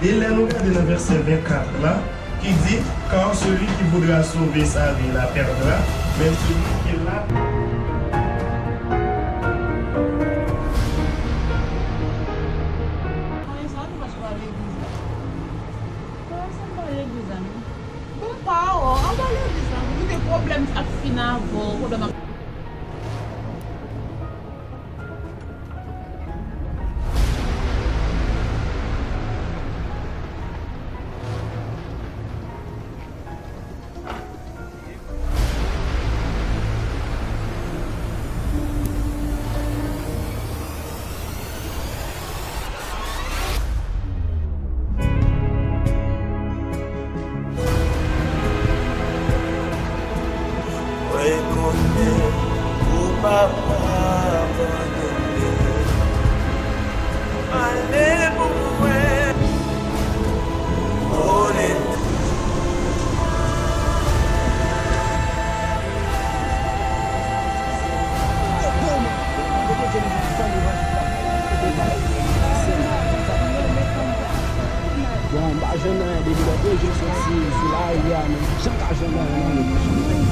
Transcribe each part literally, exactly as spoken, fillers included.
E lè nou gade nan vèsè vennkat la, ki di, Car celui qui voudra sauver sa vie la perdra, mais celui qui la. Konbyen sa nou pa sou legliz la? Konbyen sa nou pa legliz la, non? Bon, pa o, anba legliz la, pou kite pwoblèm ap fin avè w, pwoblèm ap Rekonnen ou papa abandone. Ale pou mwen. Ole. Bon, m pa jwenn anyen depi lòt jou m soti sou lari a, men m janm pa jwenn anyen nan men.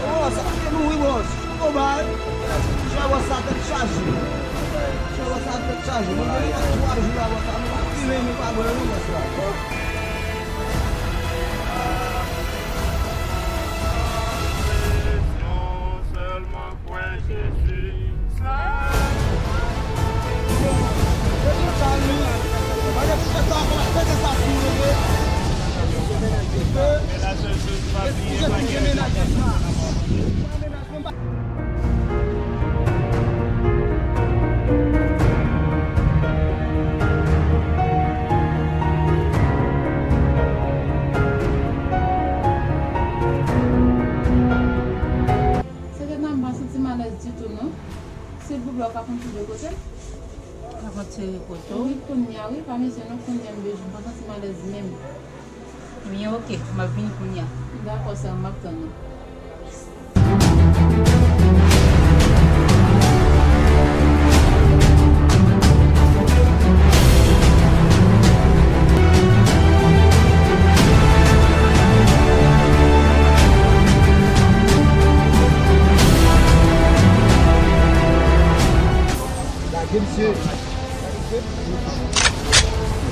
Oh, sa te nou wi, bòs. Fò bay. Chè bòs sa tèt chaje. Chè bòs sa tèt chaje. Mwen gen twa jou la, bòs sa. Nou pa fimen, nou pa bwè, non, bòs la. Sèlman kwè Jezi. Sekrè nan m pa santi m alèz ditou non. Silvouplè, ou ka konn tire kote m? Ou ka konn tire kote w? Wi, kounye a, wi, pa mizè non, kounye a m bezwen, m pa santi m alèz menm. Ebyen, oke, m ap vini kounye a. Dakò, sè m, m ap tann ou. Gade misye.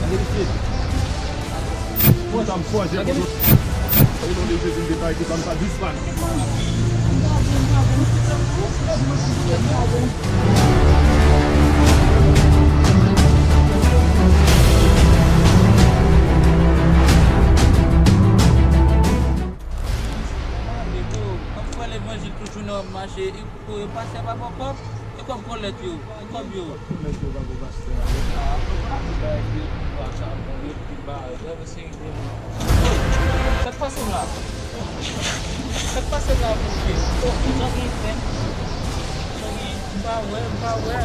Gade misye. Fò zam, fò zam. O non de Jezi, m deklare ke zam sa disparèt. Ap fè levanjil toujou nan mache. Pou yo pase pa pòpòp, e kòb kòlèt yo, e kòb yo. Kòb kòlèt yo pa pou pastè a. Yo pa pou bay yo pou pastè a, bon, yo pi ba, yo pa seri de moun. Sa k pase m la? Sa k pase m la, mesye? Oh, jan gen zen. Jan gen, m pa wè, m pa wè.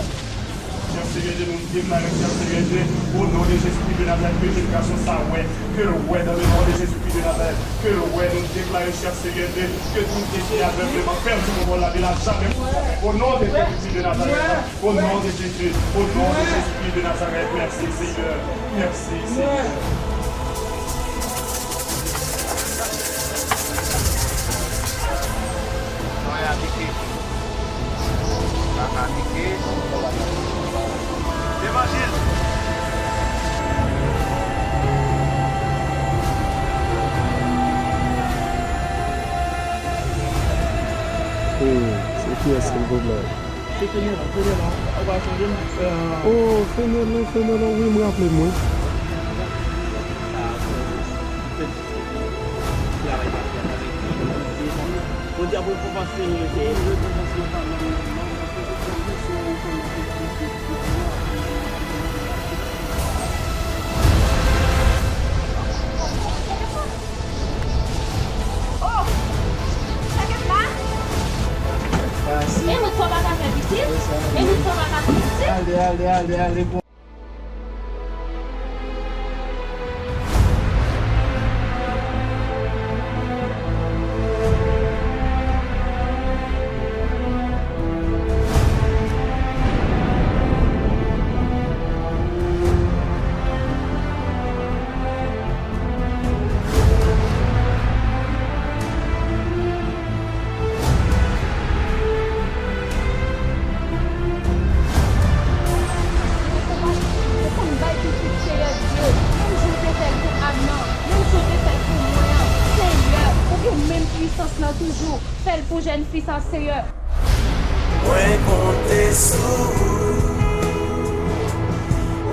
Chèf sekirite, nou deklare chèf sekirite, o non de Jezi Kris de Nazarèt, ke jenerasyon sa wè, ke l wè, dans le nom de Jésus-Christ de Nazareth, ke l wè, nou deklare chèf sekirite, ke tout espri avègleman pèdi kontwòl lavi l a jamè. O non de Jezi Kris de Nazarèt, o non de Jezi, o non de Jezi Kris de Nazarèt, mèsi Senyè, mèsi Senyè. Mwen abite. Levanjil. Hmm, se kiyès, silvouplè? Se Fenelon, Fenelon, ou pa sonje m? Oh, Fenelon, Fenelon, wi, m raple m, wi. Bondye ap rekonpanse nou, mesye. Oh! Sa k ap la? E nou fò pa ka fè pitit? E nou fò pa ka fè pitit? Ale, ale, ale, ale. Fis a Seyè. Mwen konte sou ou,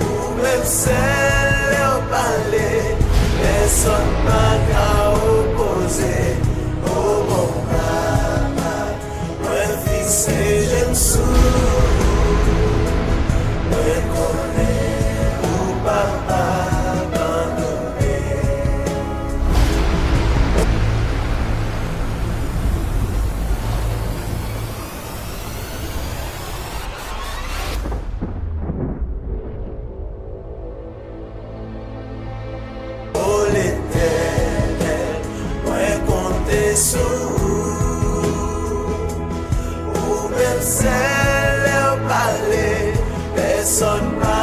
ou menm sèl lè w pale, pèsòn pa ka opoze. O bon Papa, mwen fikse je m sou ou, mwen konnen ou p ap abandone. O Letènèl, mwen konte sou ou. Ou menm sèl lè w pale, pèsòn pa